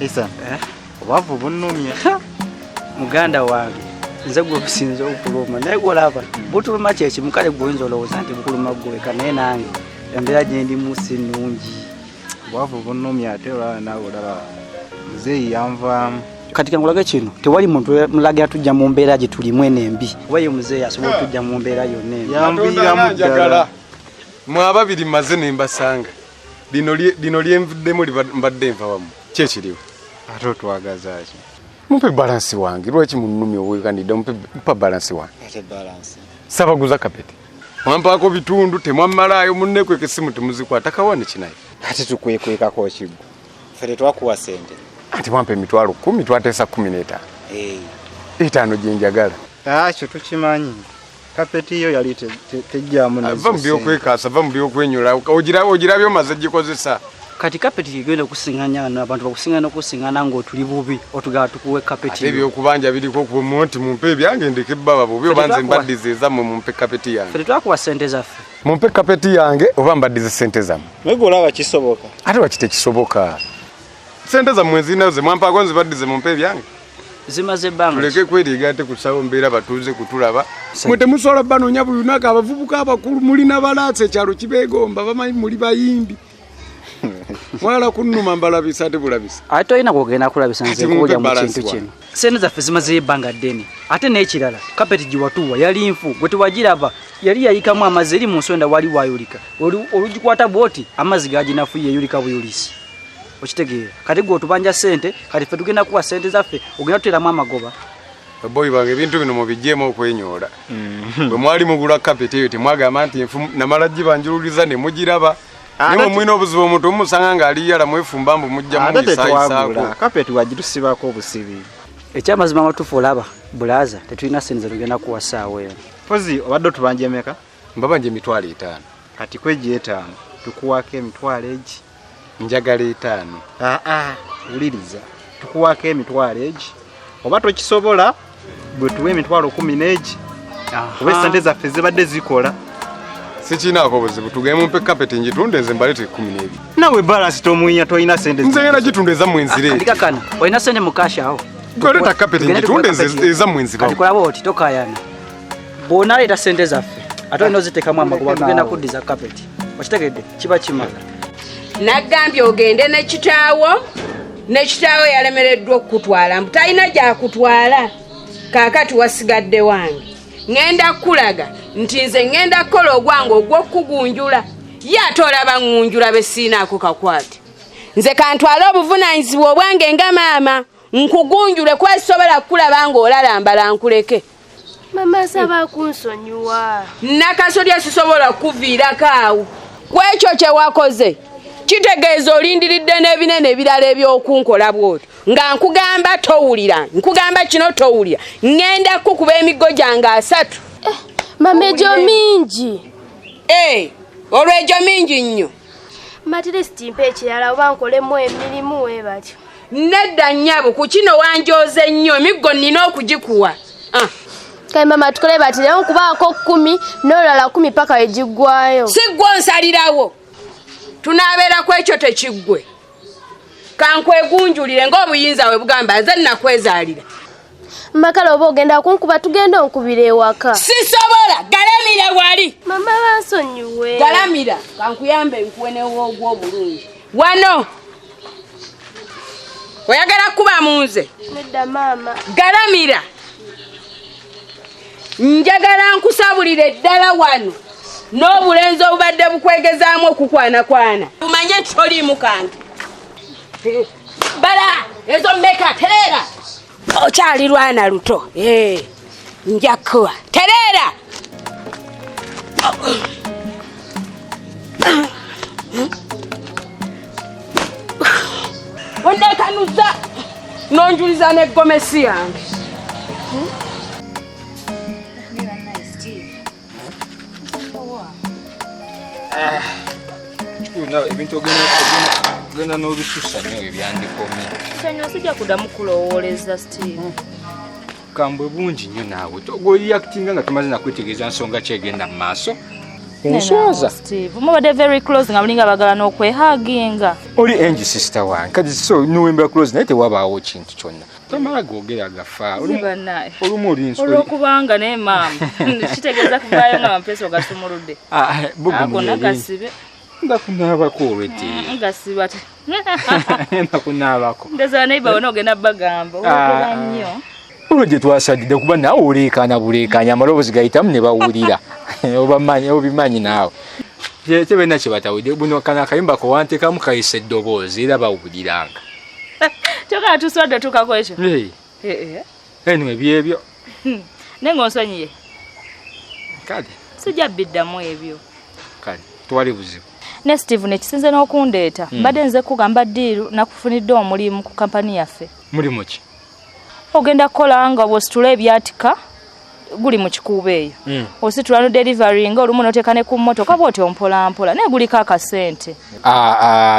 Isa, obwavu bunnumye. Muganda wange, nze gwe businze okuluma, naye gwolaba butuluma kyekimu. Kale gwe oyinza olowooza nti bukuluma gweka, naye nange embeera gyendimu si nnungi. Obwavu bunnumye, ate olaba naawe olaba muzeeyi yanvaamu. Kati kankulage kino, tewali muntu mulaga tujja mu mbeera gye tulimu eno embi, oba ye muzeeyi asobola okujja mu mbeera yonna embi. Yanviiramu ddala. Mwe ababiri mmaze ne mbasanga. Lino lyenvuddemu mbadde nva wamu. Ki ekiriwo? Ate otwagaza ki? Mumpe balance wange. Lwaki munnumye obwekanidde? Mumpe, mpa balance wange. Ate balance? Sabaguza kapeti. Mwampaako bitundu, temwammalaayo, munneekweka essimu temuzikwata kawani kinaye. Ate tukwekwekako kiggo? Ffe tetwakuwa sente. Ati mwampa 100,000, twateesa 15. 5 gye njagala. Kyo tukimanyi. Kapeti yo yali tejjaamu nazo Va mu sente. by'okwekaasa, va mu by'okwenyola. Ogirabye omaze gikozesa. Kati kapeti egenda okusinganya wano, abantu bakusingana okusingana ng'otuli bubi, otugaba tukuwe kapeti. Ate ebyokubanja biriko okuba nti mumpe ebyange ndeke baba bubi, oba nze mbaddize ezammwe, mumpe kapeti yange. Ffe tetwakuwa sente zaffe. Mumpe kapeti yange oba mbaddize sente zammwe. Naye gwe olaba kisoboka? Ate lwaki tekisoboka? Sente zammwe nzirinayo ze mwampaako, nzibaddize mumpe ebyange. Zimaze ebbanga. Tuleke kweriiga ate kusawo mbeera batuuze kutulaba. Mwe temusobola banoonya buli lunaku, abavubuka abakulu mulina balaatsi, ekyalo kibeegomba, bamanyi muli bayimbi. Mwagala kunnuma mbalabisa ate bulabisa. Ate tolina kwogenda kulabisa, nze Kati mumpe nkuwulira mu balance kintu wange. kino. Sente zaffe zimazeyo ebbanga ddene. Ate n'ekirala, kapeti gye watuwa yali nfu, gwe tewagiraba, yali yayikamu amazzi eri mu nsonda wali wayulika. Olugikwata bw'oti amazzi gaginafuye, yeyulika buyulisi. Okitegeera? Kati gwe otubanja sente, kati ffe tugenda kuwa sente zaffe, ogenda tuteeramu amagoba. Boyi bange, ebintu bino mubigyeemu okwenyoola. Bwe mwali mugula kapeti eyo temwagamba nti nfu, namala gibanjululiza ne mugiraba. Naye mwe mulina obuzibu, omuntu mumusanga ng'ali yala mwefumba mbu mujja Ate mumuyisayisaako. tetwagula kapeti, wagitusibako obusibi. Ekyamazima amatuufu, olaba bulaaza, tetulina sente zetugenda kuwa ssaawa eno. Pozi obadde otubanja emeka? Mbabanja 50,000. Kati kwegyo 5 tukuwaako 50,000. Njagala 5. Aa, wuliriza, tukuwaako 50,000, oba tokisobola bwe tuwa 10000 oba esente zaffe zibadde zikola. Sikinaako buzibu, tugende mumpe kapeti ngitunde nze mbaleete 12. Nawe balance tomuyinya, tolina sente. Nze ngenda gitunda ezammwe nzire. Andika kano, olina sente mu cash awo? Gweleeta kapeti Tugende ngitunde tukuwe nze kapeti. ezammwe nzibawo. Kati kolaba oti tokayana, bw'onaaleeta sente zaffe ate olina oziteekamu amagoba, tugenda kuddiza kapeti. Okitegedde? Kiba kimala. Nagambye ogende ne kitaawo, ne kitaawo yalemereddwa okukutwala, mbu talina gyakutwala. Kaakati wasigadde wange, ŋŋenda kukulaga nti nze ŋŋenda kukola ogwange ogw'okukugunjula. Ye ate olaba ŋŋunjula be siinaako kakwate. Nze kantwale obuvunaanyizibwa obwange nga maama, nkugunjule, kuba sisobola kukulaba ng'olalambala nkuleke. Mama, nsaba kunsonyiwa. Nakasolya, sisobola kukuviirako awo. Ku ekyo kye wakoze kitegeeza olindiridde n'ebinene ebirala ebyokunkola bw'otyo. Nga nkugamba towulira, nkugamba kino towulira. Ŋŋenda kukuba emiggo gyange 3. Mama, egyo mingi. Olwo egyo mingi nnyo. At least mpa ekirala oba nkolemu emirimu we batyo. Nedda nnyabo, ku kino wanjooze nnyo, emiggo nnina okugikuwa. Kale mama, tukole bati, leero nkubaako 10 n'olulala 10 paka we giggwayo. Si ggwe onsalirawo, tunaabeera ku ekyo tekiggwe. Kankwegunjulire ng'obuyinza bwe bugamba, nze nnakwezaalira. Makala, oba ogenda kunkuba, tugenda onkubira ewaka. Sisobola, galamira wali. Mama, bansonyiwe. Galamira, kankuyambe nkuwe newoogwo obulungi. Wano oyagala kuba mu nze? Nedda maama. Galamira, njagala nkusabulire eddala wano n'obulenzi obubadde bukwegezaamu okukwanakwana, umanye nti toliimu kantu. Bala ezo mmeka? Tereera, okyali lwana luto. Nja kuwa, tereera. Onekanuza n'onjuliza n'eggomesi yange. Ebintu ogenda n'obisusa nnyo ebyandikomye. Sonyiwa, sijja kuddamu kulowooleza Steve. Kambwe bungi nnyo naawe. Gwe reactinga nga tumaze nakwetegereza nsonga kyegenda mu maaso. Kunswaza. Steve, mubadde very close nga mulinga bagala n'okwehaginga. Oli Angie sister wange. Kati so nuwemba close naye tewabaawo kintu kyonna. Tomala googera gafa. Olumu oli nsoli. Olwokubanga naye maama. Kitegeeza kuvaayo nga amapesa ogasumuludde. Ah, bugumu yeri. Gasibe. Ndakunaabako olwedde. Gasiba te. Ndakunaabako. Ndazala naye bawona ogenda bagamba. Olwokuba nnyo. Olwo gye twasadidde kuba naawe oleekaana buleekaanya amaloboozi gayitamu ne bawulira. Obamanyi obimanyi naawe. Tebalina kye batawulidde buno kano akayimba kowanteekamu kayisa eddoboozi era bawuliranga. Kyokka tuswadde tuukako ekyo. Eno ebyebyo. Naye ng'onsonyiye. Kale. Sijja biddamu ebyo. Kale tewali buzibu. Ne Steve nekisinze n'okundeeta. Mbadde nze kugamba ddiiru nakufunidde omulimu ku kampani yaffe. Mulimu ki? Ogenda kukola nga bw'ositula ebyatika guli mu kikuubo eyo. Ositula no delivery nga olumu n'oteeka ne ku mmotoka bw'otyo mpola mpola naye guliko akasente.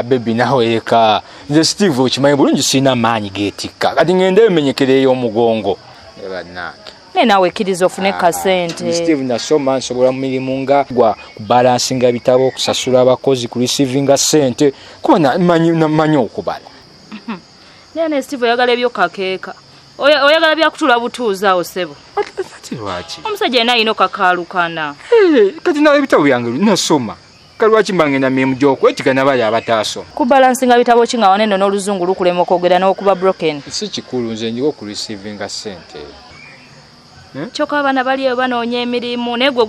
Baby nawe eka. Nze Steve okimanyi bulungi sirina maanyi geetikka. Kati ngende emenyekera ey'omugongo. Bannange. Naye naawe kkiriza ofune kasente. Steve nasoma nsobola mu mirimu nga gwa kubalansinga bitabo, okusasula abakozi, ku receivinga ssente kuba manyi okubala. Naye ne Steve oyagala ebyokakeeka. Oyagala byakutula butuuzi awo ssebo. Ate lwaki? Omusajja yenna alina okakaalukana. Kati nawe ebitabo byange nasoma. Kale lwaki mba ngenda mirimu gy'okwetika nabali abataasoma? Kubalansinga bitabo ki nga waneno n'oluzungu lukulema okwogera n'okuba broken? Si kikulu nze ndiwo ku receivinga ssente. Kyokka abaana bali eyo banoonya emirimu naye gwe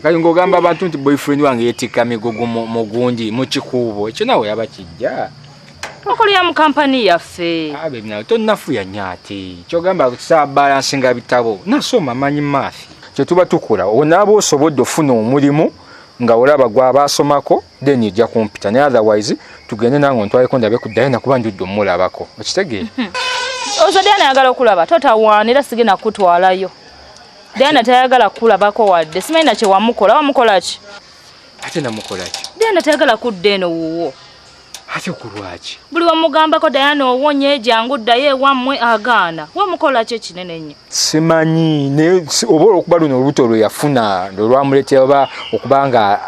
Kale ng'ogamba abantu nti boyfriend wange yeetikka migugu mu gundi mu kikuubo ekyo naawe yaba kijja. Okolera mu kampani yaffe. Abe nawe tonnafuya nnyo ate. Ky'ogamba saabalansinga bitabo nasoma manyi math. Kye tuba tukola onaaba osobodde ofuna omulimu nga olaba gw'aba asomako then ojja kumpita naye otherwise tugende nange ontwaleko ndabe ku Diana kuba ndudde omulabako okitegeera. Ozo Diana ayagala okulaba totawaana era sigenda kukutwalayo. Diana tayagala kukulabako wadde simanyi na kye wamukola wamukola ki? Ate namukola ki? Diana tayagala kudda eno wuwo. Ate ku lwaki? Buli wamugambako Diana owonye jangu ddayo ewammwe agaana. Wamukola ki ekinene ennyo? Simanyi naye oba olw'okuba luno olubuto lwe yafuna lwe lwamuleetera oba okuba nga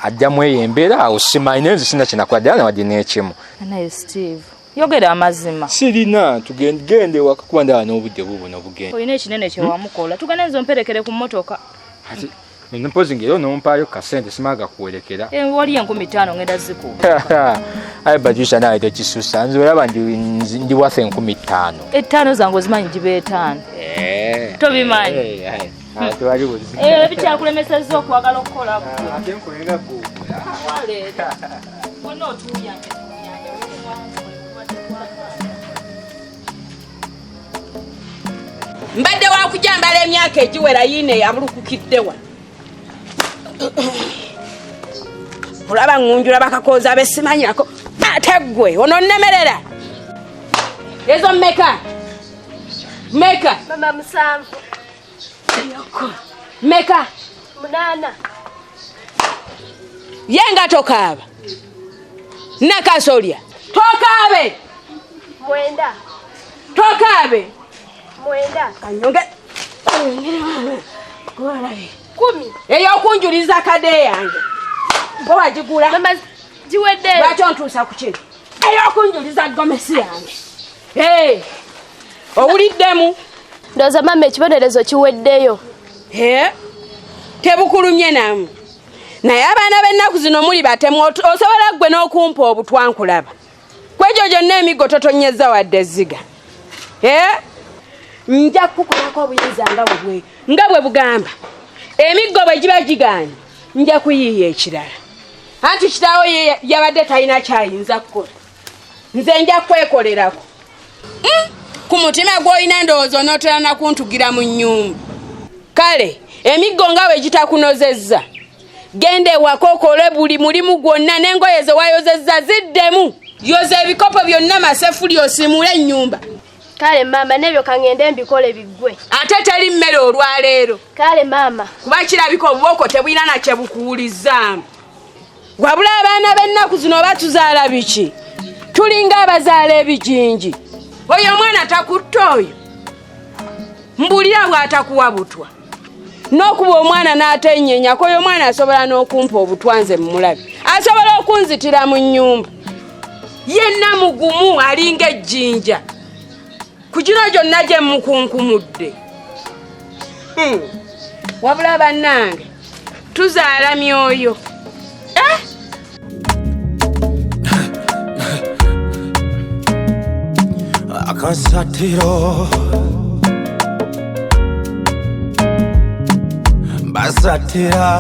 ajjamu eyo embeera awo simanyi naye nze sirina kye nakola Diana wadde n'ekimu. Naye Steve yogera amazima. Sirina tugende ewaka kuba ndaba n'obudde bubuno bugenda. Olina ekinene kye wamukola tugende nze omperekere ku mmotoka. Ate mpozi ng'era onompaayo kasente simala gakuwerekera. Wali 5,000 ngenda zikuwa. Aye Patricia nawe tokisusa nze olaba ndi waffe 5,000. 5 zange ozimanyi giba 5. Tobimanyi. Tewali buzibu. Bikyakulemesezza okwagala okukola. Ate nkolenga gwe. Waleeta. Bonna otuuyanja. Mbadde wakujambala emyaka egiwera yiine yabulukukiddewa. Olaba ŋŋunjula bakakooza besimanyako ate ggwe ononnemerera. Ezo mmeka? Mmeka? Mama 7. Mmeka? 8. Ye nga tokaaba. Nakasolya. Tokaabe. 9. Tokaabe. 9. Kanyonge. 10. Ey'okunjuliza kade yange. Bwe wagigula. Mama giwedde. Lwaki ontuusa ku kino? Ey'okunjuliza gomesi yange. Owuliddemu? Ndowooza mama ekibonerezo kiweddeyo. Tebukulumye namu. Naye abaana b'ennaku zino muli batemu osobola ggwe n'okumpa obutwa nkulaba. Kwegyo gyonna emiggo totonyezza wadde ezziga. Nja kukukolako obuyinza nga bwe bugamba. Emiggo bwe giba gigaanye nja kuyiiya ekirala. Anti kitaawo ye yabadde talina kyayinza kukola. Nze nja kwekolerako. Ku mutima gw'olina ndowooza onootera na kuntugira mu nnyumba. Kale emiggo nga bwe gitakunozezza genda ewaka okole buli mulimu gwonna n'engoye ze wayozezza ziddemu. Yoza ebikopo byonna masefuli osiimuule ennyumba. Kale maama n'ebyo kangende mbikole biggwe. Ate teri mmere olwaleero. Kale maama. Kuba kirabika obubooko tebulina na kye bukuwulizzaamu. Wabula abaana b'ennaku zino batuzaala biki? Tulinga abazaala ebijinji. Oyo omwana takutta oyo. Mbulira bw'atakuwa butwa. N'okuba omwana n'atenyenyako, oyo omwana asobola n'okumpa obutwanze mumulabe. Asobola okunzitira mu nnyumba. Yenna mugumu alinga ejjinja. Ku gino gyonna gye mukunkumudde. Wabula bannange tuzaala myoyo. Akasatiro basatira.